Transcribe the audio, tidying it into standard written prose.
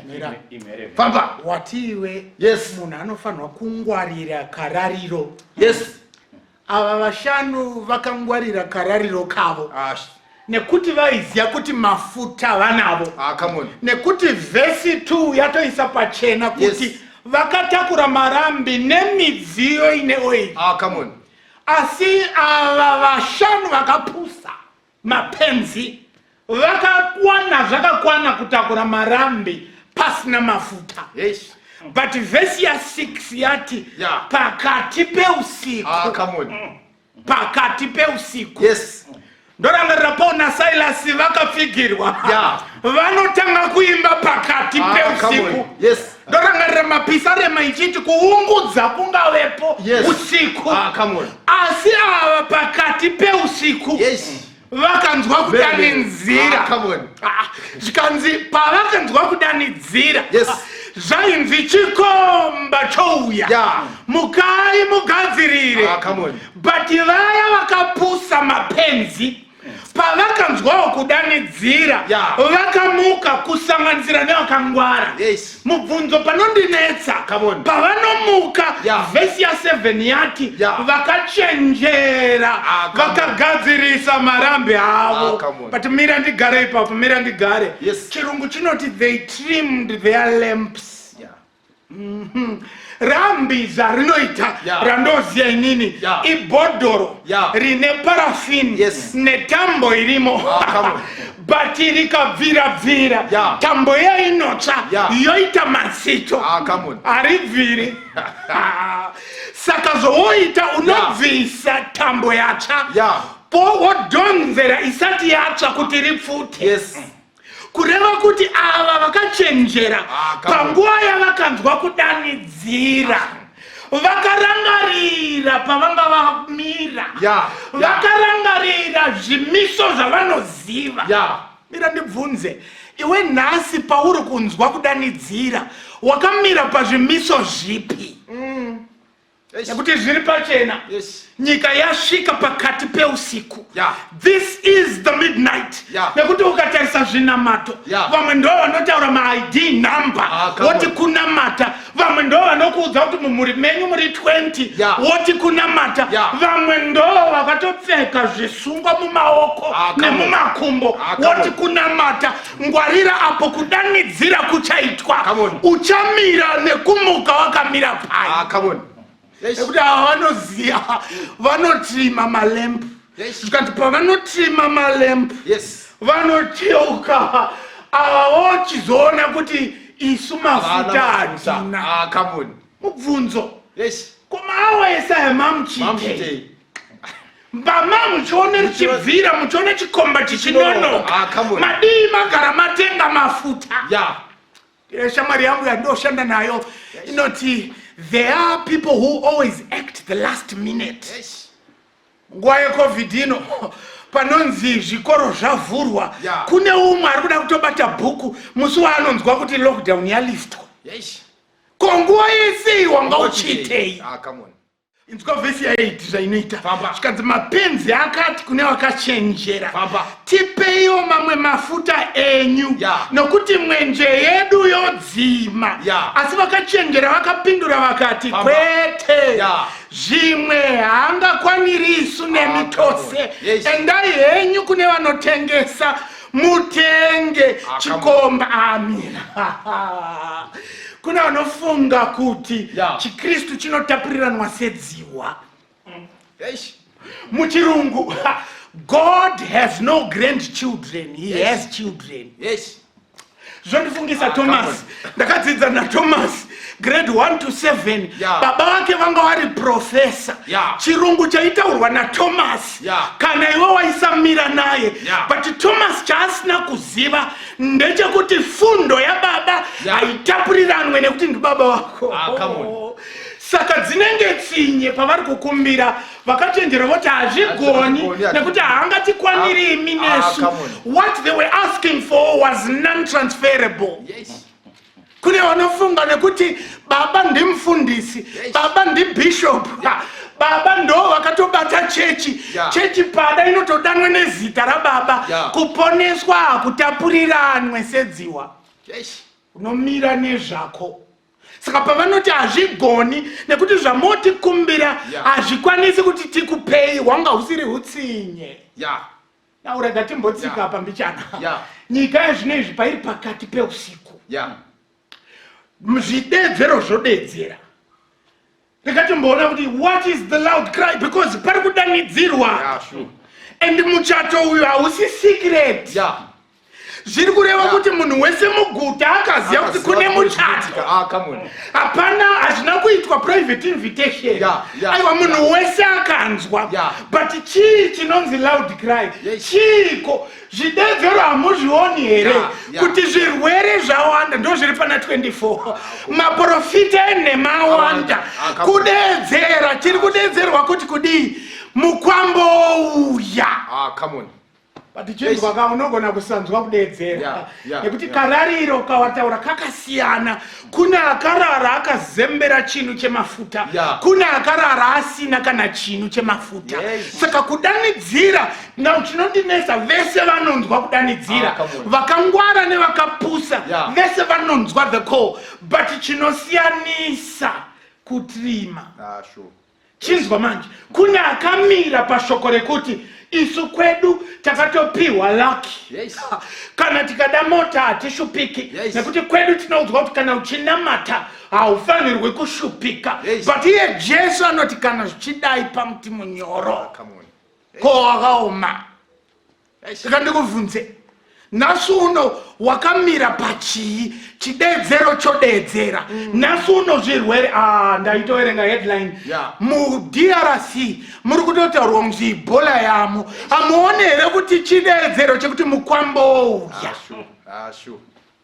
Mira. Imhere. Famba. Wati iwe Yes. munhu anofanirwa kungwarira karariro. Yes. Ava vashanu vakangwarira karariro kavo. Ah, Nekuti vaiziva kuti mafuta vanavo. Ah, come on. Nekuti vhesi 2 yatoisa pachena kuti vakatakura marambi nemidziyo ine oil. Ah, come on. Asi ava vashanu vakapusa mapenzi vakakwana zvakakwana kutakura marambi pasina mafuta. Yes. But vhesi ya6 yati pakati peusiku. Ah, come on. Pakati peusiku. Yes. Ndorangarira Paul naSilas vakapfigirwa. Vanotanga kuimba pakati peusiku. Yes. Ndorangarira mapisarema ichiti kuungudza kungavepo usiku. Ah, come on. Asi ava pakati peusiku. Yes. Vakanzwa kudanidzira. Ah, come on. Ah, zvikanzi pavakanzwa kudanidzira. Yes. Zvainzi chikomba chouya. Mukai mugadzirire. Ah, come on. But vaya vakapusa mapenzi pavakanzwawo kudanidzira vakamuka kusanganisira nevakangwara. Yes. Mubvunzo panondinetsa Come on. pavanomuka vhesi ya7 yati vakachenjera Come on. vakagadzirisa marambi avo. Ah, come on. But mira ndigare ipapo, mira ndigare. Yes. Chirungu chinoti they trimmed their lamps. Rambi zvarinoita randoziya inini ibhodhoro rine parafini netambo irimo. Ah, come on. But rikabvira-bvira tambo iya inotsva yoita matsito. Ah, come on. Haribviri. Saka zvowoita unobvisa tambo yatsva po wodhonzera isati yatsva kuti ripfute. Yes. Kureva kuti ava vakachenjera Ah, come on. panguva yavakanzwa kudanidzira vakarangarira pavanga vamira. Vakarangarira zvimiso zvavanoziva. Mira ndibvunze, iwe nhasi pauri kunzwa kudanidzira wakamira pazvimiso zvipi? Yes. Nekuti zviri pachena. Yes. Nyika yasvika pakati peusiku. This is the midnight. Nekuti ukatarisa zvinamato, vamwe ndo vanotaura ma-ID number, Ah, come woti on. kunamata. Vamwe ndo vanokuudza kuti mumhuri menyu muri 20, woti kunamata. Vamwe ndo vakatopfeka zvisungwa mumaoko Ah, come on. nemumakumbo, Ah, come woti on. kunamata. Ngwarira apo kudanidzira kuchaitwa. Come on. Uchamira nekumuka wakamira pai. Ah, come on. Yes. Nekuti ava vanoziva vanotrima malemp. Yes. Zvikanzi pavanotrima malemp Yes. vanocheuka ava vochizoona kuti isu mafuta Havana mafuta. hatina. Ah, come on. Mubvunzo. Yes. Kumaawa ese aya mamuchiitei? Mamuchiitei? Mbama muchione richibvira, muchione chikomba chichinonoka. Ah, come on. Madii magara matenga mafuta. Shamwari yangu yandoshanda nayo inoti there are people who always act the last minute. Yes. Nguva yeCovid ino panonzi zvikoro zvavhurwa, kune umwe ari kuda kutobata bhuku musi waanonzwa kuti lockdown yaliftwa. Yes. Ko nguva yese iyi wanga uchiitei? Ah, come on. Inzwa vhesi ya8 zvainoita. Famba. Zvikanzi mapenzi akati kune vakachenjera, Famba. tipeiwo mamwe mafuta enyu, nokuti mwenje yedu yodzima. Asi vakachenjera vakapindura vakati, Famba. kwete, zvimwe haangakwaniri isu nemi Ah, tose. come on. Yes. Endai henyu kune vanotengesa mutenge Ah, come on. chikomba. Amira. Kune vanofunga kuti chiKristu chinotapuriranwa sedziwa. Yes. Muchirungu, God has no grandchildren, he has children. Yes. Zvondifungisa Ah, Thomas. come Ndakadzidza naThomas grade 1 to 7. Baba vake vanga vari professor. Chirungu chaitaurwa naThomas, kana iwe waisamira naye. But Thomas chaasina kuziva ndechekuti fundo yababa haitapuriranwe nekuti ndibaba wako. Ah, come on. Saka dzinenge tsinye pavari kukumbira, vakachenjera voti hazvigoni Hazvigoni, nekuti haangatikwaniri imi Ah, nesu. come on. What they were asking for was non-transferable. Yes. Kune vanofunga nekuti baba ndimufundisi, baba ndibishop, baba ndo vakatobata chechi. Chechi pada inotodanwa nezita rababa. Kuponeswa hakutapuriranwe sedziwa. Yes. Unomira nezvako. Saka pavanoti hazvigoni nekuti zvamotikumbira hazvikwanisi yeah, kuti tikupei, hwanga husiri hutsinye. Now rega timbotsika apa mbichana. Nyika yezvino izvi pairi pakati peusiku. Zvidedzero zvodedzera. Rega timboona kuti what is the loud cry, because pari kudanidzirwa. Yeah, sure. And muchato uyu hausi secret. Zviri kureva kuti munhu wese muguta akaziva kuti kune muchato. Ah, come on. Hapana, hazvina kuitwa private invitation. Aiwa, munhu wese akanzwa. But chii chinonzi loud cry? Chiiko zvidedzero? Hamuzvioni here kuti zvirwere zvawanda? Ndo zviri pana 24, maprofita enhema awanda. Ah, come on. Kudedzera chiri kudedzerwa kuti kudii? Mukwambo uya. Ah, come on. But chinzwa ka, unogona kusanzwa kudedzera nekuti karariro kawataura kakasiyana. Kune akarara akazembera chinhu chemafuta, kune akarara asina kana chinhu chemafuta. Saka kudanidzira now chinondinetsa, vese vanonzwa kudanidzira. Ah, come on. Vakangwara nevakapusa, vese vanonzwa the call, but chinosiyanisa kutrima. Ah, sure. Chinzwa manje, kune akamira pashoko rekuti isu kwedu takatopiwa lucky. Kana tikada mota hatishupiki, nekuti kwedu tinoudzwa kuti kana uchinamata haufanirwi kushupika. But iye Jesu anoti kana zvichidai pamuti munyoro. Ah, come on. Ko wakaoma. Saka ndikubvunze, nhasi uno wakamira pachii? Chidedzero chodedzera nhasi uno zvirwere. Ah, ndaitoverenga headline muDRC muri kutotaurwa kunzi Ebola yamo. Hamuoni here kuti chidedzero chekuti mukwambo ouya? Ah, sure. Ah, sure.